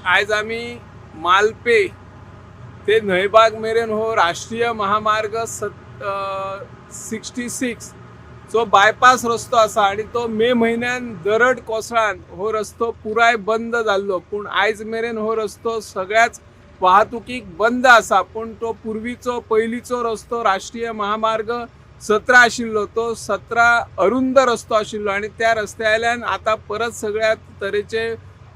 आयज आमी मालपे ते न्हंयबाग मेरेन हो राष्ट्रीय महामार्ग सत 66 चो बायपास रस्तो आसा आनी तो मे म्हयन्यान दरड कोसळान हो रस्तो पुराय बंद जाल्लो, पूण आयज मेरेन हो रस्तो सगळ्याच वाहतुकीक बंद आसा. पूण तो पुर्वीचो पयलींचो रस्तो राष्ट्रीय महामार्ग 17 आशिल्लो, तो 17 अरुंद रस्तो आशिल्लो आनी त्या रस्त्या वयल्यान आतां परत सगळ्या तरेचे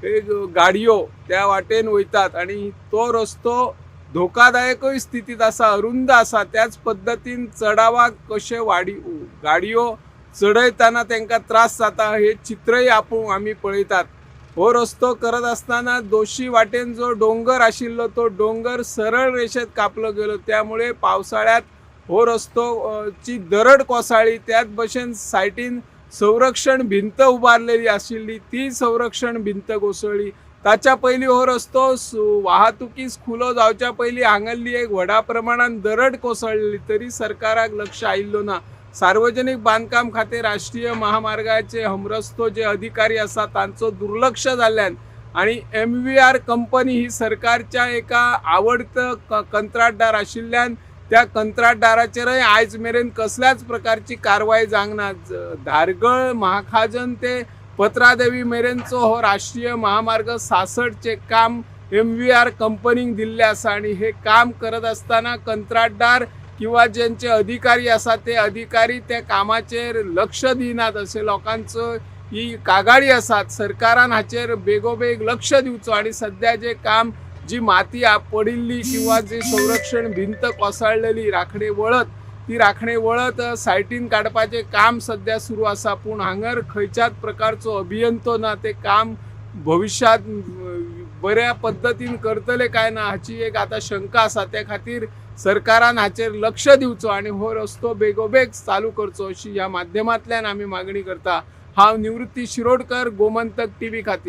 एक गाडयो त्या वाटेन वयतात आनी तो रस्तो धोकादायकूय स्थितींत आसा, अरुंद आसा. त्याच पद्दतीन चडावाक कशे वाडी गाडयो चडयतना तांकां त्रास जाता हे चित्रय आपूण आमी पळयतात. हो रस्तो करत आसतना दोशी वाटेन जो डोंगर आशिल्लो तो डोंगर सरळ रेशेत कापलो गेलो, त्यामुळे पावसाळ्यात हो रस्तो ची दरड कोसळ्ळी. त्याच भशेन सायटीन संरक्षण भिंत उबारलेली आशिल्ली ती संरक्षण भिंत कोसळ्ळी. ताच्या पयलीं हो रस्तो वाहतुकीस खुलो जावच्या पयलीं हांगासरली एक व्हडा प्रमाणान दरड कोसळ्ळी, तरी सरकाराक लक्ष आयिल्लो ना. सार्वजनिक बांदकाम खातें राष्ट्रीय महामार्गाचे हमरस्तो जे अधिकारी आसा तांचो दुर्लक्ष जाल्ल्यान आनी MVR company ही सरकारच्या एका आवडत कंत्राटदार आशिल्ल्यान त्या कंत्राटदाराचेरय आयज मेरेन कसल्याच प्रकारची कारवाय जावंक ना. धारगळ महाखाजन ते पत्रादेवी मेरेनचो हो राष्ट्रीय महामार्ग 66 काम MVR कंपनीक दिल्लें आसा आनी हे काम करत आसतना कंत्राटदार किंवा ज्यांचे अधिकारी आसा ते अधिकारी त्या कामाचेर लक्ष दिनात अशें लोकांचो ही कागाळी आसात. सरकारान हाचेर बेगोबेग लक्ष दिवचो आनी सद्या जे काम जी माती पडिल्ली किंवा जी संरक्षण भिंत कोसळलेली राखणे वळत ती राखणे वळत सायटीन काडपाचें काम सद्या सुरू आसा, पूण हांगर खंयच्याच प्रकारचो अभियंतो ना. ते काम भविश्यांत बऱ्या पद्दतीन करतले काय ना हाची एक आतां शंका आसा. त्या खातीर सरकारान हाचेर लक्ष दिवचो आनी हो रस्तो बेगोबेग चालू करचो अशी ह्या माध्यमांतल्यान आमी मागणी करता. हांव निवृत्ती शिरोडकर, गोमंतक टीव्ही खातीर.